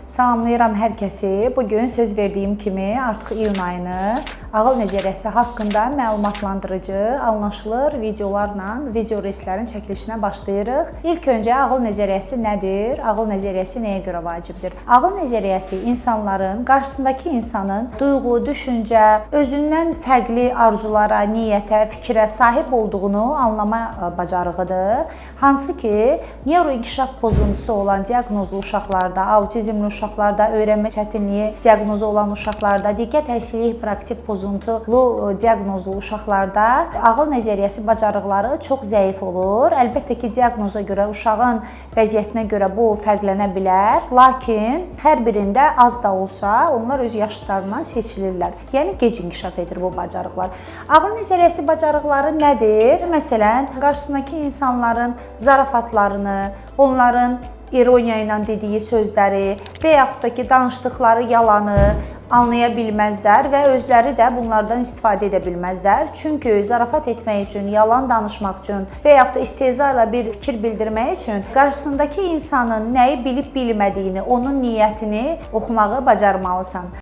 Salamlayıram hər kəsi. Bu gün söz verdiyim kimi artıq iyun ayını ağıl nəzəriyyəsi haqqında məlumatlandırıcı, anlaşılır videolarla video reelslərin çəkilişinə başlayırıq. İlk öncə ağıl nəzəriyyəsi nədir? Ağıl nəzəriyyəsi nəyə görə vacibdir? Ağıl nəzəriyyəsi insanların qarşısındakı insanın duyğu, düşüncə, özündən fərqli arzulara, niyyətə, fikrə sahib olduğunu anlama bacarığıdır. Hansı ki, neuroinkişaf pozuntusu olan diaqnozlu uşaqlarda, autizmli uşaqlarda, öyrənmə çətinliyi diaqnozu olan uşaqlarda, diqqət əksikliyi hiperaktiv pozuntulu diaqnozlu uşaqlarda ağıl nəzəriyyəsi bacarıqları çox zəif olur. Əlbəttə ki, diaqnoza görə, uşağın vəziyyətinə görə bu fərqlənə bilər. Lakin hər birində az da olsa onlar öz yaşlarından seçilirlər. Yəni gec inkişaf edir bu bacarıqlar. Ağıl nəzəriyyəsi bacarıqları nədir? Məsələn, qarşısındakı insanların zarafatlarını, onların ironiya ilə dediyi sözləri və yaxud da ki, danışdıqları yalanı anlaya bilməzlər və özləri də bunlardan istifadə edə bilməzlər. Çünki zarafat etmək üçün, yalan danışmaq üçün və yaxud da istehza ilə bir fikir bildirmək üçün qarşısındakı insanın nəyi bilib bilmədiyini, onun niyyətini oxumağı bacarmalısan.